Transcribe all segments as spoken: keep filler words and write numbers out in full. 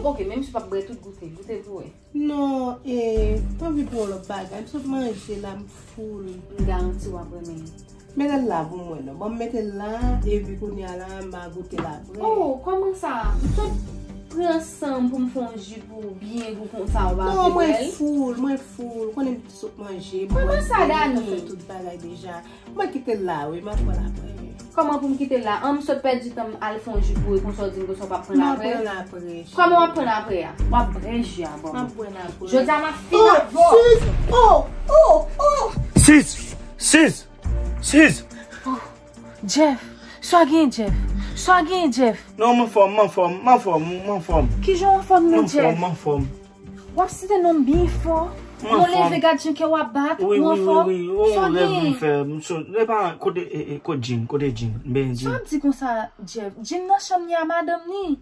Ok, men misye p ap bwè tout goute. Goute pou wè. Non, e, m anvi pran yon lòt bagay. M sot manje la, m full. M garanti w ap renmen. Mete l la pou mwen non. Bon, m mete l la, epi kounye a la, m a goute l apre. Oh, kòman sa? M sot pran san m pou m fè yon ji pou w byen gou konsa, w pa vle bwè l? Non, mwen full, mwen full. Konnen m sot manje, m fè tout bagay deja. Mwen kite l la, wi, m ap pran l apre. Kòman pou m kite l la? An, m sot pèdi tan m al fè yon ji pou w, konsa w di m konsa w p ap pran l apre? M ap pran l apre. Kòman w ap pran l apre a? W ap bwè ji a, bò. M ap bwè l apre. Jodi a m ap fin avè w. Oh, sis! Oh, oh, oh! Sis! Sis! Sis! Oh, Jeff! Sa gen, Jeff? Sa gen, Jeff? Non, m anfòm, m anfòm, m anfòm, m anfòm. Kijan w anfòm non, Jeff? M anfòm, m anfòm. W ap site non m byen fò. Mwen leve gad jan kè w ap bat. Wi, wi, wi, wi. Ou rèv m fè. M so, e pa, kote, e, e, kote Jean, kote Jean? M benyen Jean. Sa w ap di konsa, Jeff? Jean nan chanm li a madanm li.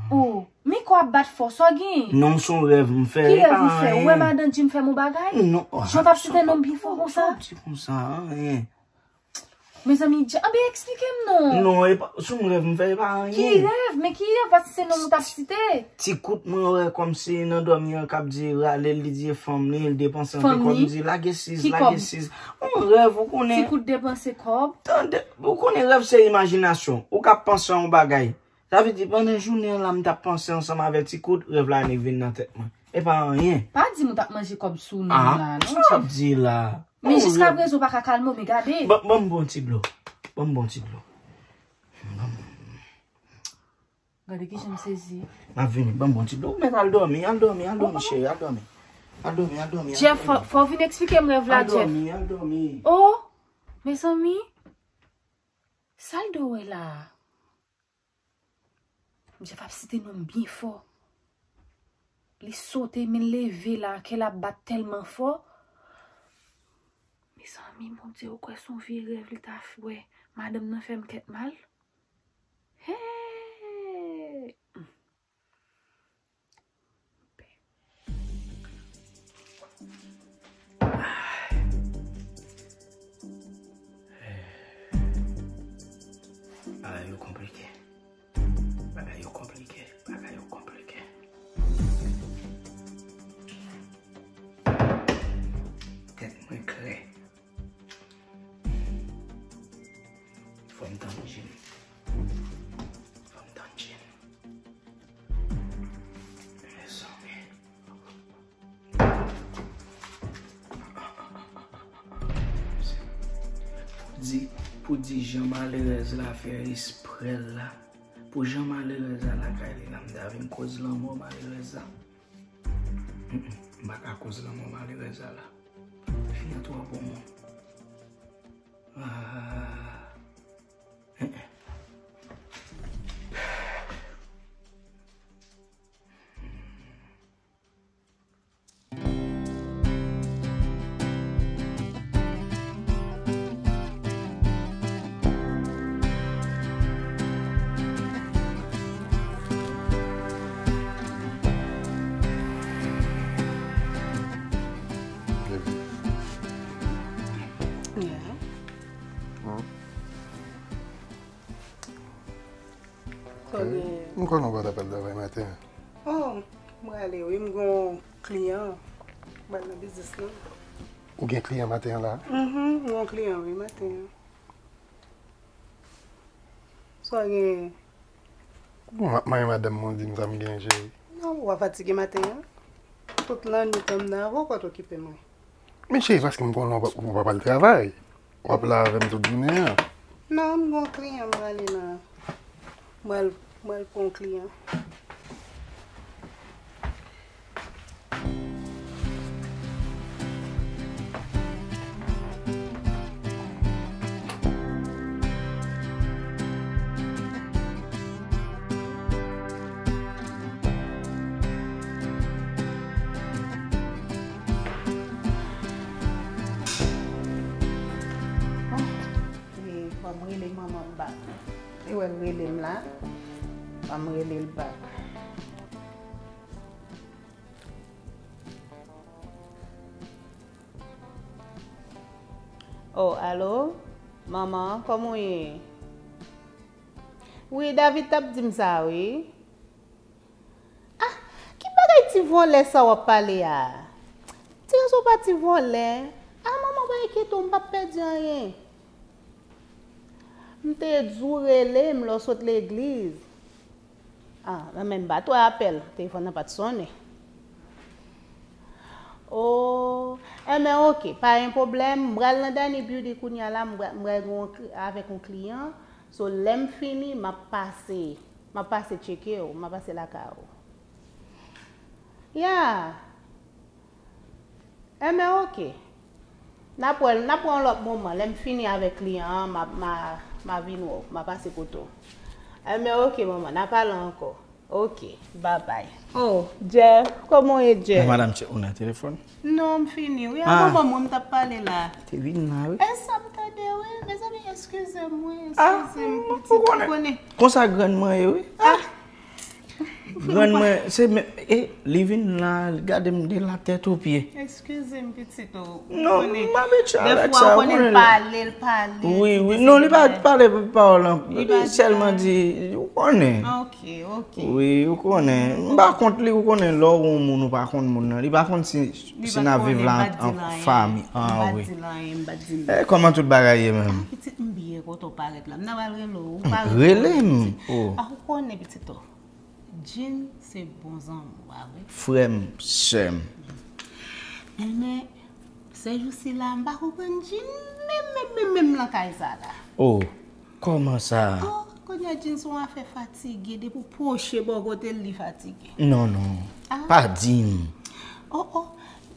Oh, men kè w ap bat fò, sa w gen? Non, se yon rèv m fè. Ki rèv ou fè? Ou wè madanm Jean fè m yon bagay? Non. Jan w t ap site non m byen fò konsa? Sa w ap di konsa, hein? Mezanmi, Jeff, anben eksplike m non. Non, e pa, se yon rèv m fè, e pa anyen. Ki rèv? Men ki rèv? Pase se non m ou t ap site. Ti kout mwen wè kòmsi nan dòmi an k ap di rale l, li di e fanm li, li depanse anpil kòb, m di lage siz, lage siz. Yon rèv, ou konnen. Ti kout depanse kòb? Tande, ou konnen rèv se imajinasyon. Ou ka panse yon bagay. Sa vle di, pandan jounen an la, m t ap panse ansanm avè ti kout, rèv la annik vin nan tèt mwen. E pa anyen. Pa di m ou t ap manje kòb sou nou la, non, Jeff. Sa w ap di la? Men jiskaprezan, ou pa ka kalme w, men gade. Ban, ban m bon ti dlo. Ban m bon ti dlo. Gade kijan m sezi. M ap vini, ban m bon ti dlo. Ou mèt al dòmi, al dòmi, al dòmi, cheri, al dòmi. Al dòmi, al dòmi, al dòmi. Jeff, fò, fò w vin eksplike m rèv la, Jeff. Al dòmi, al dòmi. Oh, mezanmi. Sa l do wè la a? Jeff ap site non m byen fò. Li sote, men l leve la, kè l ap bat tèlman fò. Mezanmi, Bondye, ou kwè se yon vye rèv li ta f-, wè, madanm nan fè m kèt mal? Hey! Bagay yo konplike. Bagay yo konplike. Bagay yo konplike. Tèt mwen klè. Fò m tann Jim. Fò m tann Jim. Mezanmi. Pou di, pou di jan malerèz la fè esprè l la, pou jan malerèz la lakay li la, m ta vin koz lanmò malerèz la. Mm, mm, m pa ka koz lanmò malerèz la la. Fi an twò bon moun. Ah. Yeah. Hmm. Sa w gen? M konnen w pa t ap al travay maten an. Oh, m prale wi, m gen yon kliyan. M pral nan biznis lan. Ou gen kliyan maten an la? Mhm, m gen yon kliyan wi maten an. Sa w gen? Bon, m ap manyen madanm mwen, di m sa m gen, cheri. Non, w a fatige maten an. Tout lannwit an m nan avè w, pa t okipe mwen. Men cheri, paske m konnen w p ap, w p ap al travay. W ap la avè m tout jounen an. Non, m gen yon kliyan, m prale nan, m pral, m pral pran yon kliyan. E, fò m rele manman m bak. E wè l rele m la. Fò m rele l bak. Oh, alo? Manman, kòman w ye? Wi, David t ap di m sa, wi. Ah, Vòlè sa w ap pale a? Ti gason pa ti vòlè. A manman, pa enkyete w, m p ap pèdi anyen. M te di w rele m lè w sot legliz. A, men m pa t wè apèl, telefòn nan pa t sonnen. O, enben oke, pa gen pwoblèm, m pral nan Dani Beauty kounye a la, m pral, m pral gen yon kli-, avèk yon kliyan. So, lè m fini, m ap pase, m ap pase tcheke w, m ap pase lakay ou. Ya. Enben, oke. N ap wè, n ap wè yon lòt moman. Lè m fini avèk kliyan an, m a, m a, m a vin wè w. M a pase kote w. Enben, oke, manman. N a pale ankò. Oke. Babay. Oh, Jeff. Kòman w ye, Jeff? Madanm, ou nan telefòn? Non, m fini. Wi, a manman mwen, m t ap pale la. Te vin la, wi. E sa m tande, wi. Mezanmi, eskize m, wi. Eskize m, pitit. Ou konnen. Konsa grann mwen ye, wi. Ah. Grann mwen, se men, e, li vin la, li gade m de la tèt o pye. Eskize m, pitit, o. Non, m abitye avèk sa, ou konnen. Defwa, ou konnen l pale, l pale, wi, wi. Non, li pa pale pawòl an, li sèlman di, ou konnen. Ah, oke, oke. Wi, ou konnen. M pa kont li, ou konnen, lè w wè yon moun, ou pa konn moun nan. Li pa konn si, si n ap viv la an fanmi. Ah, wi. M pa di l anyen, m pa di l anyen, m pa di l anyen. E, kòman tout bagay ye menm? Ah, pitit, m byen kontan w parèt la. M nan pral rele w, ou pa rele m. Oh. Ah, ou konnen, pitit, o. Jean se bon zanmi w, pa vre? Frè m, sè m. Enben, sèjousi la, m pa konprann Jean menm, menm, menm, menm nan kay sa la. Oh, kòman sa? Oh, kounye a Jean se yon afè fatige, depi w pwoche bò kote l, li fatige. Non, non, pa di m. Oh, oh,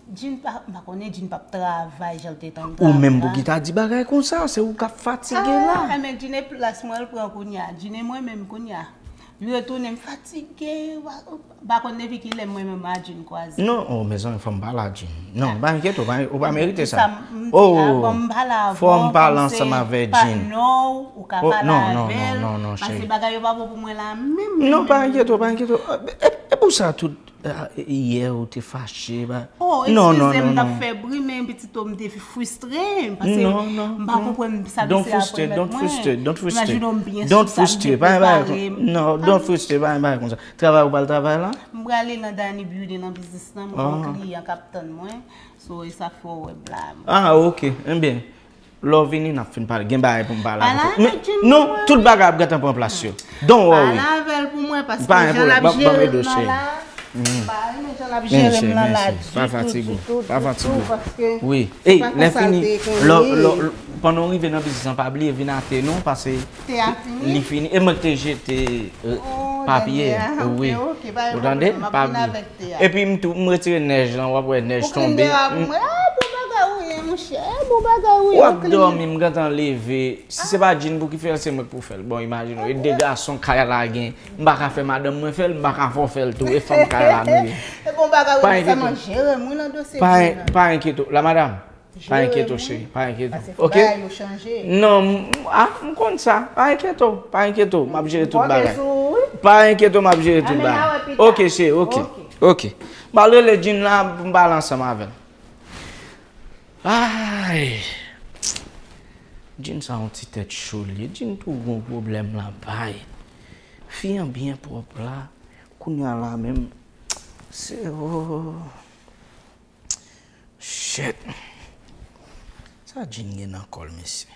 Jean pa, m pa konnen Jean p ap travay jan l te tann travay la. Ou menm pou ki ta di bagay konsa, se ou k ap fatige la. Ah, men Jean e plas mwen l pran kounye a. Jean e mwen menm kounye a. M retounen, m fatige, m pa konn depi kilè mwen menm a Jean kwaze. Non, oh, mezanmi, fò m pale a Jean. Non, pa enkyete w, ou pa merite sa. Oh, fò m pale ansanm avè Jean. Non, ou ka pale avè l, paske bagay yo pa bon pou mwen la menm. Non, pa enkyete w, pa enkyete w. E, e pou sa tout Ah, yè ou te fache, ba. Oh, non, non, eskize m, non, t ap fè bri, men pitit, m te fristre, paske m pa konprann sa misye ap remèt mwen. Don't frustre, don't frustre, don't frustre. Imajine w, m byen sou sa, m te prepare m. Non, don't frustre, pa gen bagay konsa. Travay ou pral travay la? M prale nan Dani Beauty nan biznis lan, m gen yon kliyan k ap tann mwen. So, e sa k fè w wè m la. Ah, ok. Enben, lè w vini, n ap fin pale. Gen bagay pou m pale avèk ou. Non, tout bagay ap gentan pran plas yo. Don't worry. Pale avè l pou mwen, paske jan l ap jere m nan la, m pa renmen jan l ap jere m nan la ditou, ditou, ditou, paske se pa konsa l te konn ye. Pandan w rive nan biznis lan, pa bliye vin ate non, paske li fini. E mwen k te jete papye a, wi. Ou tande? Pa bliye. Epi m tou, m retire nèj lan, w ap wè nèj tonbe. Ou clean dehors pou mwen. Ah, bon bagay ou ye, monchè. Bon bagay ou ye, ou clean. W ap dòmi, m gentan leve. Si se pa Jean pou ki fè l, se mwen k pou fè l. Bon, imajine w. E de gason kay la gen. M pa ka fè madanm mwen fè l, m pa ka fè w fè l tou. E fanm kay la nou ye. E bon bagay ou ye, sèlman jere m, wi, nan dosye Jean nan. Pa enkyete w. La madam, pa enkyete w, cheri. Pa enkyete w. Ok? Paske fò bagay yo chanje. Non, m, ah, m konn sa. Pa enkyete w. Pa enkyete w. M ap jere tout bagay. M konte sou ou, wi. Pa enkyete w, m ap jere tout bagay. Ok, cheri, ok. Ok. M al rele Jean la, m pale ansanm avè l. Ay! Jean sa yon ti tèt cho l ye. Jean tou gon pwoblèm la bay. Fi an byen pwòp la. Kounye a la menm. Se, oh. Shit. Sa Jean gen nan kò l, mesye?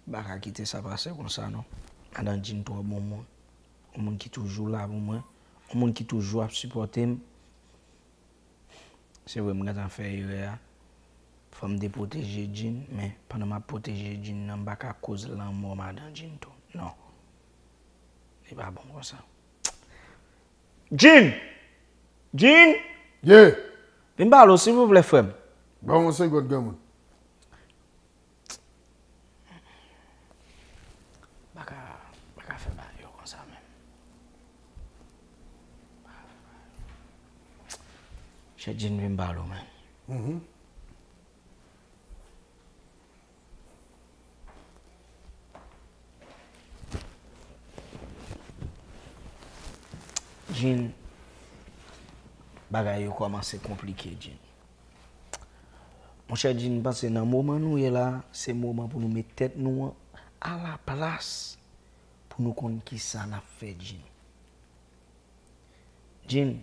M pa ka kite sa pase konsa non. Madan Jean twò bon moun. Yon moun ki toujou la pou mwen. Yon moun ki toujou ap sipòte m. Se vre, m gentan fè erè a. Fò m te pwoteje Jean, men pandan m ap pwoteje Jean nan, m pa ka koz lanmò madan Jean tou. Non. Li pa bon konsa. Jean! Jean! Ye! Vin pale w, silvouplè, frè m. Ban m yon segonn, granmoun. M pa ka, m pa ka fè bagay yo konsa menm. M pa ka Jin, vin pale w, men. Jin, bagay yo kòmanse konplike, Jin. Monchè Jin, m panse nan moman nou ye la, se moman pou nou met tèt nou an alaplas pou nou konn kisa n ap fè, Jin. Jin,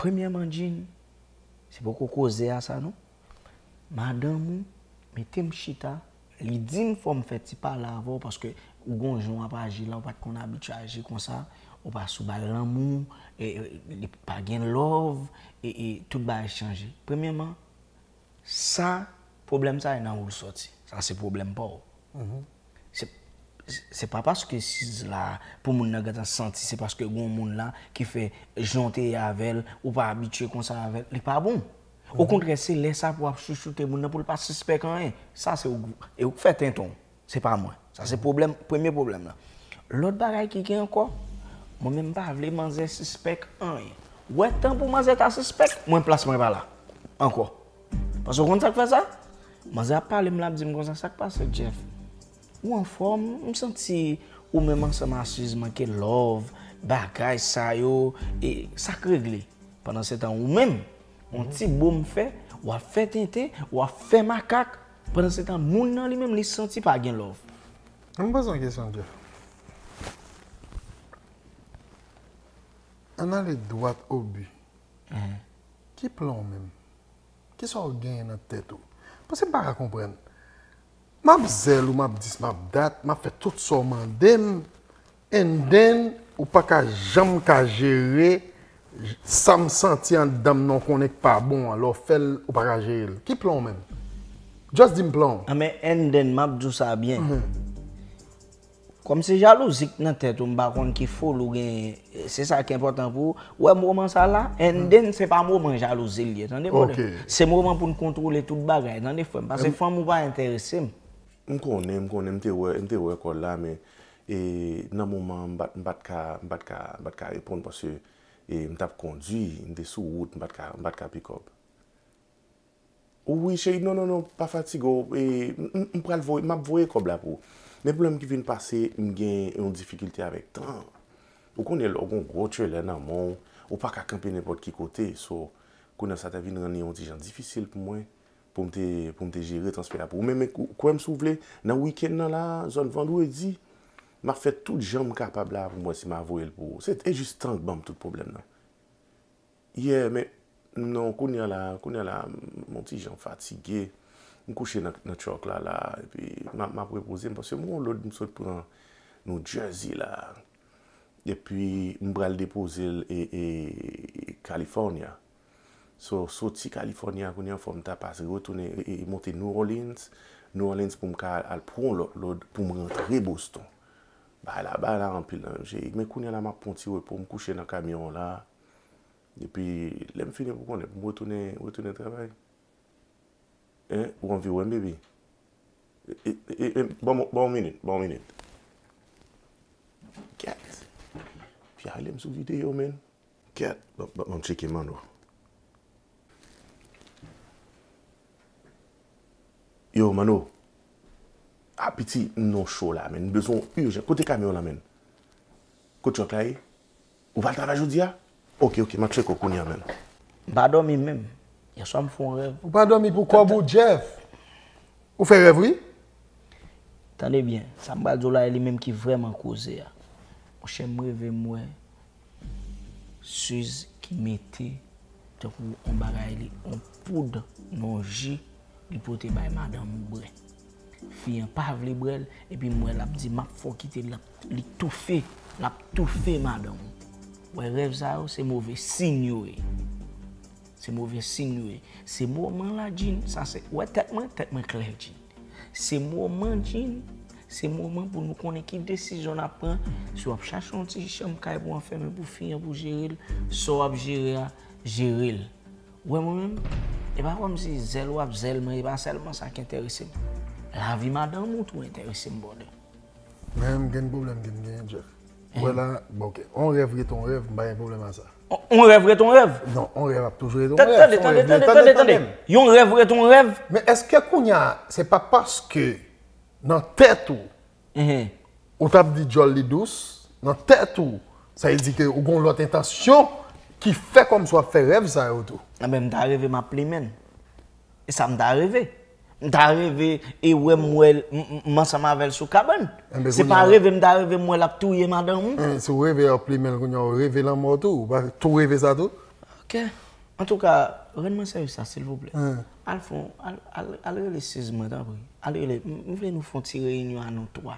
premyèman, Jin, se poko koze a sa non. Madanm ou mete m chita, li di m fò m fè ti pale avè w paske ou gon jan w ap aji la, ou pa t konn abitye aji konsa, ou pa sou bal lanmou, e, e, li pa gen love, e, e tout bagay chanje. Premyèman, sa, pwoblèm sa e nan ou l sòti. Sa se pwoblèm pa w. Se, se pa paske siz la, pou moun nan gentan santi, se paske gon moun la ki fè jan w te ye avè l, ou pa abitye konsa avè l, li pa bon. Okontrè, se lè sa pou w ap chouchoute moun nan pou l pa sispèk anyen. Sa se ou, e ou k fè tenten w. Se pa mwen. Sa se pwoblèm, premye pwoblèm nan. Lòt bagay ki gen ankò, mwen menm m pa vle manzè sispèk anyen. Ou wè tan pou manzè ta sispèk, mwen plas mwen pa la. Ankò. Paske ou konn sa k fè sa? Manzè ap pale m, l ap di m konsa, sa k pase, Jeff? Ou anfòm? M santi ou menm ansanm a Suze manke love, bagay sa yo, e sa k regle? Pandansetan ou menm, yon ti bo m fè, w ap fè tenten, w ap fè makak, pandansetan moun nan li menm li santi pa gen love. Ann poze yon kesyon, Jeff. Ann ale dwat o bi. Ki plan w menm? Kisa w genyen nan tèt ou? Paske m pa ka konprann. M ap zèl ou, m ap dis, m ap dat, m ap fè tout sa w mande m, and then ou pa ka janm ka jere sa m santi anndan m nan, w konnen k pa bon an, lè w fè l, ou pa ka jere l. Ki plan w menm? Just di m plan w. Anben, and then, m ap di w sa byen. Kòm se jalouzi k nan tèt ou, m pa konn ki foli w genyen, se sa ki enpòtan pou ou. Ou wè moman sa la, and then se pa moman jalouzi l ye, tande, brother. Se moman pou n kontwole tout bagay, tande, frè m, paske fanm ou pa enterese m. M konnen, m konnen, m te wè, m te wè kòl la, men, e, nan moman an, m pa t, m pa t ka, m pa t ka, m pa t ka reponn paske, e, m t ap kondui, m te sou wout, m pa t ka, m pa t ka pick up. Wi, cheri, non, non, non, pa fatige w, e, m, m, m pral voye, m ap voye kòb la pou ou. Men pwoblèm ki vin pase, m gen yon difikilte avèk tan. Ou konnen lè w gen yon gwo trelè nan men w, ou pa ka kanpe nenpòt ki kote, so, kounye a sa te vin rann li yon ti jan difisil pou mwen, pou m te, pou m te jere transfè a pou ou. Men, men, kwè m si w vle, nan wikenn nan la, zòn vandredi, m ap fè tout jan m kapab la pou m wè si m a voye l pou ou. Se, e jis tan k ban m tout pwoblèm nan. Yeah, men, non, kounye a la, kounye a la, m, m on ti jan fatige. M kouche nan, nan truck la, la, epi m ap, m ap repoze m, paske m gon lòd m sot pran New Jersey la. Epi, m pral depoze l e, e California. So, soti California, kounye a fò m ta pase, retounen, e, e, monte New Orleans. New Orleans pou m ka al pran yon lòt lòd pou m rantre Boston. Bagay la, bagay la anpil nan menm, cheri. Men kounye a la, m ap pran ti repo, m kouche nan kamyon an la. Epi, lè m fini pou konnen, pou m retounen, retounen travay. Hein, ou anvi wè m, baby? E, e, e, e, ban m, ban m yon minit, ban m yon minit. Kèt. Fi a rele m sou videyo, man. Kèt. Ban, ban, ban m tcheke Mano. Yo, Mano. A, piti, m nan cho la, man. M bezwen w ijan. Kote kamyon la, man? Kot truck la ye? Ou pa al travay jodi a? Ok, ok, m ap tcheke w kounye a, man. M pa dòmi menm. Yèswa m fè yon rèv. Ou pa dòmi pou kòb ou, Jeff? Ou fè rèv, wi. Tande byen, sa m pral di w la, e li menm ki vrèman koze a. Monchè, m reve m wè Suze ki mete tankou yon bagay li, yon poud nan yon ji, li pote bay madanm ou bwè. Fi an pa vle bwè l, epi m wè l ap di, "M ap fè w kite l," l ap, li toufe, l ap toufe madanm ou. Wè rèv sa yo, se move siy yo ye. Se move siy yo ye. Se moman la, Jin, sa se, wè tèt mwen, tèt mwen klè, Jin. Se moman, Jin, se moman pou nou konnen ki desizyon n ap pran. Si w ap chache yon ti chanm kay pou anfèmen pou fi an, pou jere l, sa w ap jere a, jere l. Ou wè mwen menm, e pa kòmsi zèl w ap zèl mwen, e pa sèlman sa k enterese m. Lavi madanm ou tou enterese m, brother. Men m gen pwoblèm ke m genyen, Jeff. Ou wè la, bon, ok. On rèv rete on rèv, m pa gen pwoblèm a sa. On rèv ret on rèv. Non, on rèv ap toujou ret on rèv. Tande, tande, tande, tande, tande. Yon rèv ret on rèv. Men èske kounye a, se pa paske nan tèt ou, ou t ap di djòl li dous, nan tèt ou, sa vle di ke ou gen yon lòt entansyon ki fè kòmsi w ap fè rèv sa yo tou? Enben, m ta reve m ap plimen l. E sa m ta reve. M ta reve e wè m wè l, m ansanm avè l sou kabann. Se pa reve m ta reve m wè l ap touye madanm ou. Si w reve w ap plimen l kounye a, ou reve lanmò tou. Ou pa tou reve sa tou? Ok. Antouka, rann mwen sèvis la, silvouplè. Al fon, al, al, al rele Siz mwen, tanpri. Al rele, m vle nou fè yon ti reyinyon a nou twa.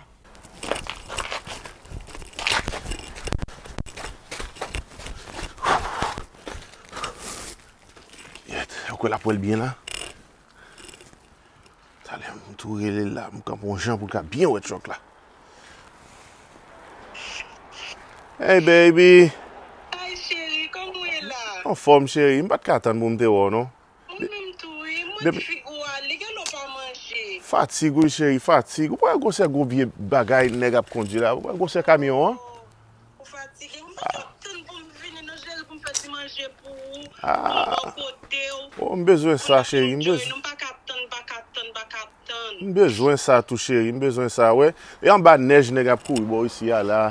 Yèt, ou kwè l ap wè l byen la? Talè m tou rele l la, m kanpe yon jan pou l ka byen wè truck la. Hey baby! Hi cheri, kòman w ye la? Anfòm cheri, m pa t ka tann pou m te wè w non. Mwen menm tou wi, mwen di figi w ale, gen lè w pa manje. Fatig wi cheri, fatig. Ou pa wè gwosè gwo vye bagay nèg ap kondui la, ou pa wè gwosè kamyon an? Ou fatige. M pa ka tann pou m vini non cheri pou m fè ti manje pou ou, pou m bò kote w. Oh, m bezwen sa cheri, m bezwen. M pa ka tann, m pa ka tann, m pa ka tann. M bezwen sa tou cheri, m bezwen sa, wè. E anba nèj nèg ap kouri bò isi a la.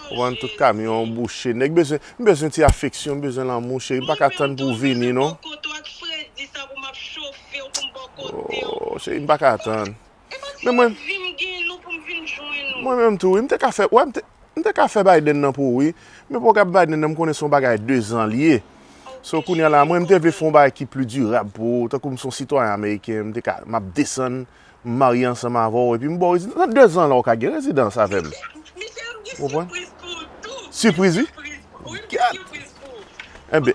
Ou konprann tout kamyon bouche. Nèg bezwen, m bezwen ti afeksyon, m bezwen lanmou cheri, m pa ka tann pou w vini non. Mwen menm tou m bezwen bò kote w ak fredi sa pou m ap chofe w, pou m bò kote w. Oh, cheri, m pa ka tann. Men mwen, mwen menm tou wi, m te ka fè, wè, m te, m te ka fè Biden nan pou ou wi. Men pwogram Biden nan, m konnen se yon bagay de zan li ye. So, kounye a la, mwen, m te vle fè yon bagay ki pli dirab pou ou, tankou m se yon sitwayen ameriken, m te ka, m ap desann, m marye ansanm avè w, epi m ba w rezidans. Nan de zan la, ou ka gen rezidans avè m. Ou konprann? Sipriz wi. Enben.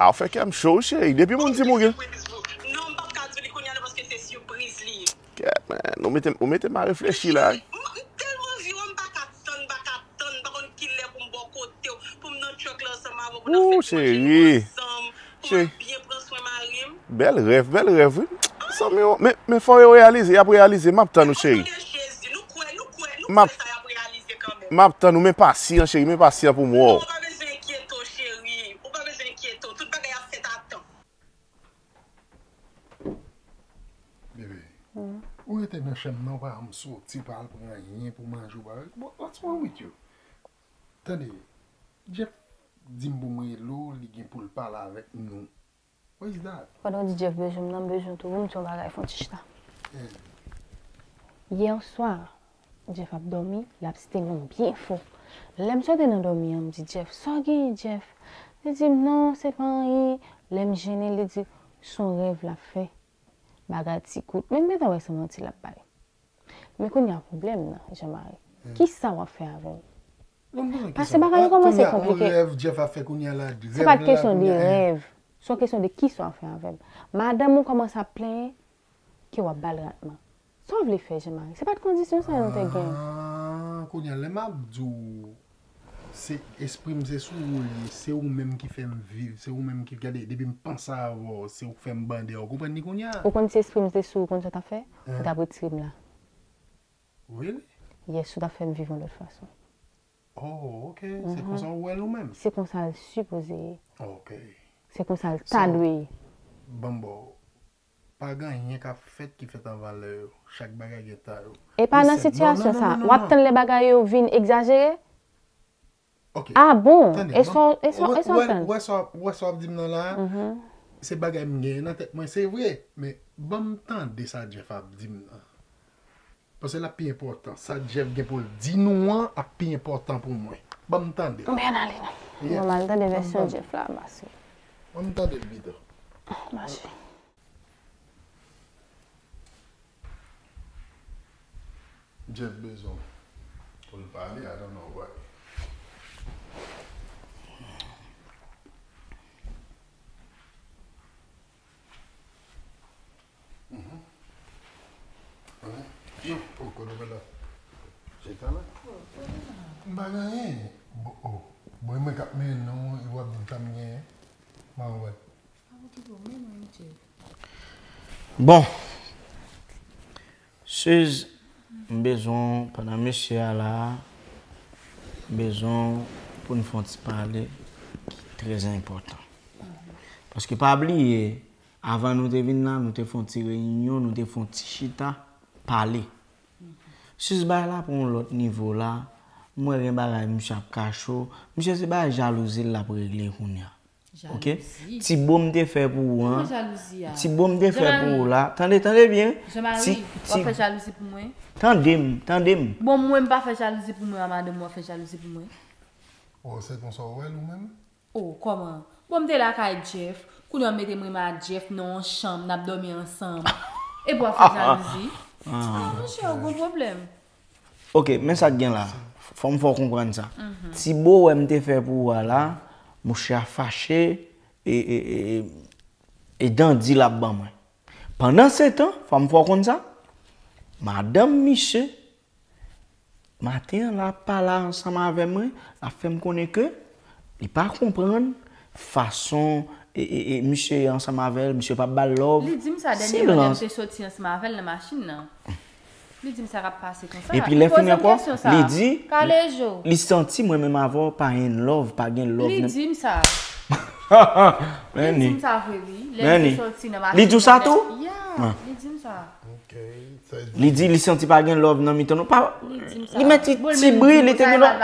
Ah, ou fè kè m cho wi cheri. Depi moun di m ou gen. Non, m p ap ka di w li kounye a non, paske se sipriz li ye. Kèt, men, ou mete, ou mete m a reflechi la wi. M tèlman anvi wè w, m pa ka tann, m pa ka tann, m pa konn kilè pou m bò kote w, pou m nan truck la ansanm avè w, pou n ap fè ti manje ansanm, pou m ap byen pran swen mari m. Bèl rèv, bèl rèv wi. Zanmi yo, men, men fò yo reyalize, y ap reyalize, m ap tann ou cheri. M ap, m ap tann ou, men pasyan cheri, men pasyan pou m wè w. Ou pa bezwen enkyete w cheri, ou pa bezwen enkyete w, tout bagay ap fèt a tan. Bebe, ou rete nan chanm nan, ou pa janm soti, ou pa al pran anyen pou manje, ou pa, what's wrong with you? Tande, Jeff di m pou m rele w, li gen pou l pale avèk nou. What is that? Pandan w di Jeff bezwen m nan, m bezwen w tou wi, m di yon bagay, fè yon ti chita. Yè swa, Jeff ap dòmi, l ap sting mwen byen fò. Lè m soti nan dòmi an, m di Jeff, sa w genyen Jeff? Li di m non, se pa anyen. Lè m jennen, li di, s on rèv l ap fè. Bagay ti kout. Men m gentan wè se manti l ap bay. Men kounye a pwoblèm nan, Jean Marie, kisa w ap fè avè m? Paske bagay yo kòmanse konplike. Se pa t kesyon de rèv. Se yon kesyon de kisa w ap fè avè m. Madanm ou kòmanse ap plenyen ke w ap ba l ratman. Sa w vle fè, Jean Marie? Se pa t kondisyon sa yo nou te gen. Ah, kounye a, lè m ap di w, se espri m se sou ou li ye, se ou menm ki fè m viv, se ou menm ki, gade, depi m panse avè w, se ou k fè m bande a, ou konprann li kounye a? Ou konn si espri m te sou ou, ou konn sa w t ap fè? Ou t ap retire m la. Really? Yes, ou t ap fè m viv yon lòt fason. Oh, ok. Se konsa ou wè l ou menm? Se konsa l sipoze ye. Ok. Se konsa l ta dwe ye. Ban m ba w. Pa gen anyen k ap fèt ki fèt an valè yo. Chak bagay gen tan yo. E pa nan sitiyasyon sa, w ap tann lè bagay yo vin egzajere? Ok. Ah bon? E sa w tann? Ou wè sa w ap di m nan la a? Se bagay m genyen nan tèt mwen, se vre. Men ban m tande sa Jeff ap di m nan. Paske l ap pi enpòtan. Sa Jeff gen pou l di nou an ap pi enpòtan pou mwen. Ban m tande l. Anben ann ale non. Ban m al tande vèsyon Jeff la a, paske. Ban m tande l pito. Mache. Jeff bezwen w pou l pale, I don't know why. M pa gen anyen. Bon, oh. Bon, e mwen k ap mennen non, e w ap di m sa m genyen. M pa konprann. Bon. Suze, m bezwen w pandan mesye a la a, M bezwen pou n fè yon ti pale ki trè enpòtan. Paske pa bliye, avan nou te vin la, nou te fè yon ti reyinyon, nou te fè yon ti chita, pale. Sis bagay la pran yon lòt nivo la, m wè gen bagay misye ap kache w. Misye se bagay jalouzi l ap regle kounye a. Ok? Jalouzi. Ti bo m te fè pou ou an. Kòman jalouzi a? Ti bo m te fè pou ou la. Tande, tande byen. Jean-Marie, w ap fè jalouzi pou mwen? Tande m, tande m. Bon, mwen m pa fè jalouzi pou mwen, a madanm w ap fè jalouzi pou mwen? Oh, se konsa w wè l ou menm? Oh, kòman? Bon, m te lakay Jeff. Kounye a w mete m renmen a Jeff nan yon chanm, n ap dòmi ansanm. Epi w ap fè jalouzi? Ah, monchè, ou gon pwoblèm. Ok, men sa k gen la. Fò m fè w konprann sa. Ti bo wè m te fè pou ou a la, mouche a fache e, e, e, e, e dandi l ap ban mwen. Pandansetan, fò m fè w konn sa, madanm misye, maten an la, ap pale ansanm avè mwen, l ap fè m konnen ke li pa konprann fason e, e, e, misye ansanm avè l, misye p ap ba l love. Li di m sa dènye mannè m te soti ansanm avè l nan machin nan. Li di m sa k ap pase konsa. Epi lè fini ankò, li di, li santi mwen menm avè w pa in love, pa gen love. Li di m sa. Li di m sa vre, wi. Lè m te soti nan machin nan. Li di w sa tou? Ya, li di m sa. Li di li santi pa gen love nan mitan nou. Pa, li di m sa. Li mete ti bri, li te gen love.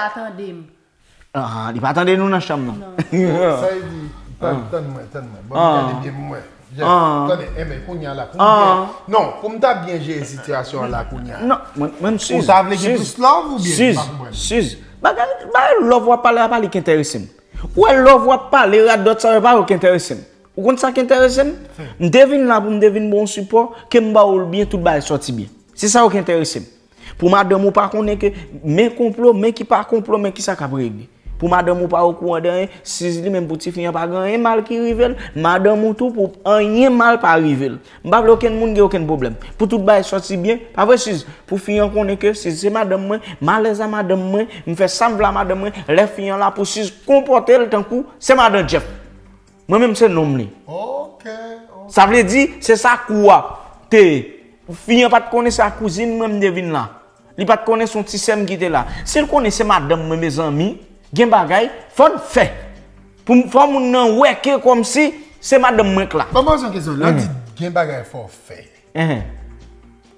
Ah, li pa tande nou nan chanm nan. Sa vle di, tann, tann mwen, tann mwen. Bon, m gade byen pou mwen. Tande, enben, kounye a la, pou m byen, non, pou m ta byen jere sitiyasyon an la kounye a. Non, mwen, mwen, m siz. Ou ta vle gen plis love oubyen? M pa konprann. Siz, bagay, bagay love w ap pale a pa li ki enterese m. Ou wè love w ap pale, radòt sa yo pa yo ki enterese m. Ou konn sa ki enterese m? M te vin la pou m te vin ba w sipò, ke m ba w l byen, tout bagay sòti byen. Se sa yo ki enterese m. Pou madanm ou pa konnen ke men konplo, men ki pa konplo, men ki sa k ap regle. Pou madanm ou pa okouran de anyen, siz li menm pou tifi an pa gen anyen mal ki rive l, madanm ou tou pou anyen mal pa rive l. M pa vle okenn moun gen okenn pwoblèm. Pou tout bagay sòti byen, pa vre siz? Pou fi an konnen ke siz se madanm mwen, m alèz a madanm mwen, m fè sa m vle a madanm mwen, lè fi an la pou siz konpòte l tankou se madan Jeff. Mwen menm se nonm li. Ok, ok. Sa vle di, se sa kou a te ye. Fi an pa t konnen se a kouzin mwen m te vin la. Li pa t konnen se yon ti sè m ki te la. Si l konnen se madanm mwen, mezanmi, gen bagay, fò n fè. Pou m, fò moun nan wè ke kòmsi se madanm mwen k la. Ban m poze yon kesyon. Lè w di gen bagay fò w fè.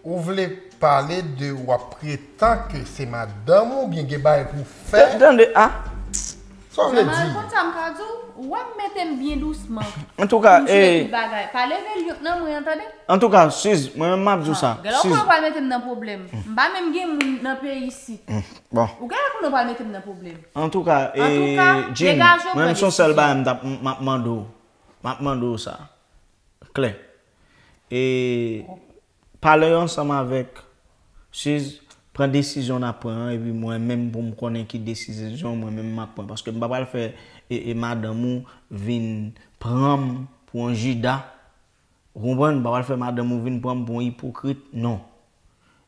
Ou vle pale de w ap pretan ke se madanm ou oubyen gen bagay pou w fè? Tande, a? Sa w vle di? Jean-Marie, konn sa m ka di w? Ou wè m mete m byen dousman. Antouka, pou m jere tout bagay. Pa leve l yonk nan mwen an, tande? Antouka, siz, mwen menm m ap di w sa. Gade w kòman w pral mete m nan pwoblèm. M pa menm gen moun nan peyi isit. Bon. Ou gade kòman w pral mete m nan pwoblèm. Antouka, Jean, mwen menm se yon sèl bagay m t ap, m ap mande w. M ap mande w sa. Klè. E pale yo ansanm avèk siz, pran desizyon n ap pran an, epi mwen menm pou m konnen ki desizyon mwen menm m ap pran. Paske m pa pral fè e, e madanm ou vin pran m pou yon jida. Ou konprann? M pa pral fè madanm ou vin pran m pou yon ipokrit. Non.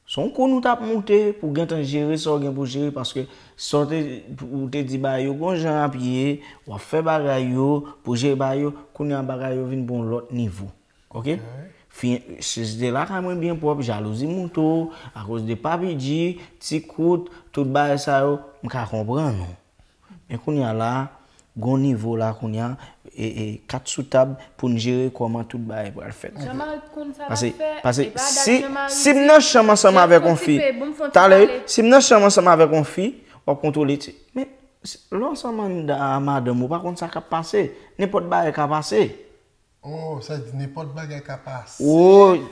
Se yon kou nou t ap moute pou gentan jere sa w gen pou jere, paske sa w te, ou te di bagay yo gon jan ap ye, w ap fè bagay yo pou jere bagay yo, kounye a bagay yo vin pou yon lòt nivo. Ok? Fi, siz te lakay mwen byen pwòp, jalouzi moute w, akoz de Papi G, ti kout, tout bagay sa yo, m ka konprann ou. Men kounye a la, gon nivo la kounye a, e, e, kat sou tab pou n jere kòman tout bagay pral fèt. Jean-Marie konn sa l ap fè, e pa dat Jean-Marie di, Jeff fè ti pe, bon, m fè yon ti pale. Talè, si m nan chanm ansanm avèk yon fi, w ap kontwole ti. Men, lè w ansanm anndan a madanm ou, pa konn sa k ap pase. Nenpòt bagay ka pase. Oh, sa di nenpòt bagay ka pase. Woy.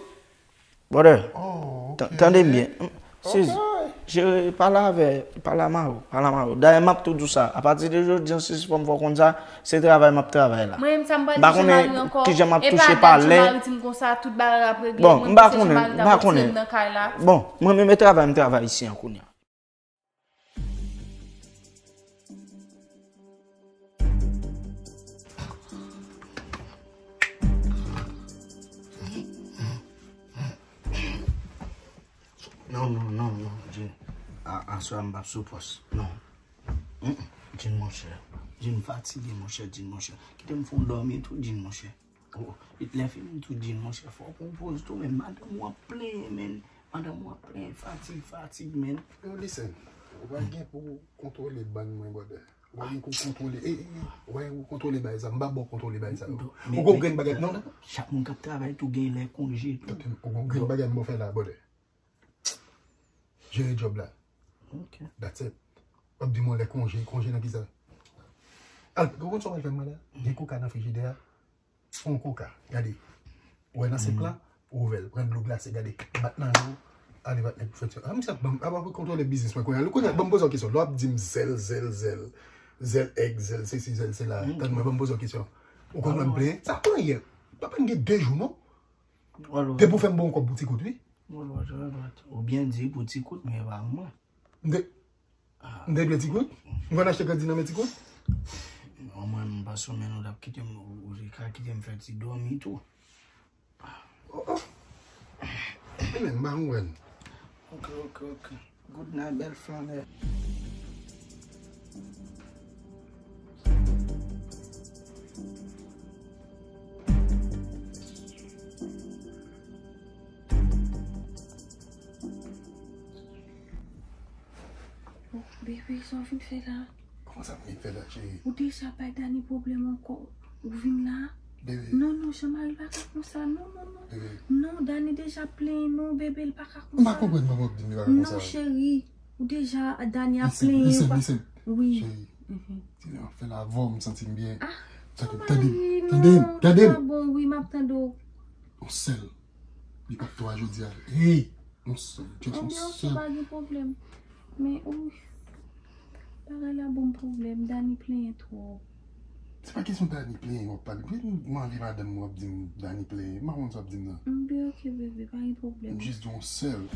Brother, oh, ok. Tande m byen. Siz, jere, pale avè, pale a mari w, pale a mari w. Dayè, m ap tou di w sa. Apati de jodi an, siz, fò m fè w konn sa, se travay m ap travay la. Mwen menm sa m pral di Jean-Marie ankò. Kijan m ap touche palè. Jean-Marie di m konsa, tout bagay ap regle. Bon, m pa konnen, m pa konnen. Bon, mwen menm e travay m travay isi an kounye a. Non, non, non, non, Jean. A, aswè a m p ap sou pòs. Non. Mm, mm. Jean, monchè. Jean, m fatige, monchè, Jean, monchè. Kite m fè w dòmi tou, Jean, monchè. Oh, lè fini m tou di l, monchè, fò w pran poz tou, men madanm ou ap plenyen, men. Madanm ou ap plenyen, fatig, fatig, men. Yo, listen. Ou pa gen pou kontwole bann mwen, brother. Ou pa gen pou kontwole, eh, eh, eh, ou pa gen pou kontwole bagay sa. M pa ba w kontwole bagay sa yo. Ou gon grenn bagay, non, non. Chak moun k ap travay tou gen lè konje tou. Ou gon grenn bagay m ba w fè la, brother. Jere djòb la. Ok. That's it. W ap di m yon lè konje, konje nan kisa? Al, ou konn sa w pral fè m la? Gen koka nan frijidè a. Fè yon koka, gade. Ou wè nan senk lan, ou ouvè l, pran dlo glase, gade. Bat nan je w, ale bat nèg pou fè ti. Ah, misye ap ban m, ap, ap kontwole biznis mwen kounye a. Kounye a, ban m poze w kesyon. Lè w ap di m zèl, zèl, zèl, zèl èg, zèl sesi, zèl sela, tann mwen, ban m poze w kesyon. Ou konn wè m plenyen? Sa plenyen. Papa m gen de jou, non? Depi w fè m bon yon kòb pou ti kout, wi. Ou byen di pou ti kout, men e pa mwen. M te, m te vle ti kout? M konn achte kredi nan men ti kout? Non, mwen, m pa sou men nou t ap kite m, ou, ou te ka kite m fè ti dòmi tou. Oh, oh. E men, m pa konprann. Ok, ok, ok. Good night, bèl flanè. Oh, bebe, sa w vin fè la? Kòman sa m vin fè la, cheri? Ou deja bay Dani pwoblèm ankò. Ou vin la? Bebe. Non, non, Jean-Marie, l pa ka konsa. Non, non, non. Bebe. Non, Dani deja plenyen, non, bebe, l pa ka konsa. M pa konprann manman w ap di m li pa ka konsa. Non, cheri. Ou deja, Dani ap plenyen. Listen, listen, listen. Wi. Cheri, ti lè w ap fè la avè w, m santi m byen. Ah, Jean-Marie, non, tande, tande, tande. Sa bon, wi, m ap tande w. Yon sèl. Li p ap twa jodi a. Hey! Yon sèl, just yon sèl. Anben, ok, pa gen pwoblèm. Men, wi, bagay la ban m pwoblèm. Dani plenyen twòp. Se pa kesyon Dani plenyen w ap pale. Mwen anvi madanm mwen ap di m Dani plenyen. M pa konn sa w ap di m nan. Anben, ok, bebe, pa gen pwoblèm. M jis di w yon sèl.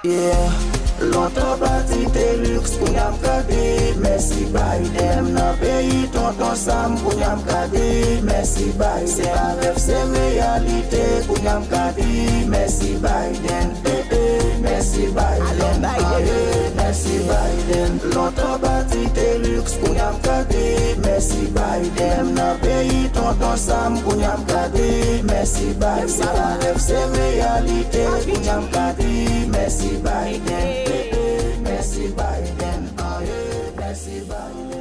Yeah. Lontan pati te luxe, kounye a m ka di mèsi Biden. M nan peyi tonton Sam, kounye a m ka di mèsi Biden. Se pa rèv, se reyalite, kounye a m ka di mèsi Biden. Eh, eh, mèsi Biden. Aye, mèsi Biden. Lontan pati te luxe, kounye a m ka di mèsi Biden. M nan peyi tonton Sam, kounye a m ka di mèsi Biden. Se pa rèv, se reyalite, kounye a m ka di mèsi Biden. Eh, eh, mèsi Biden. Aye, mèsi Biden.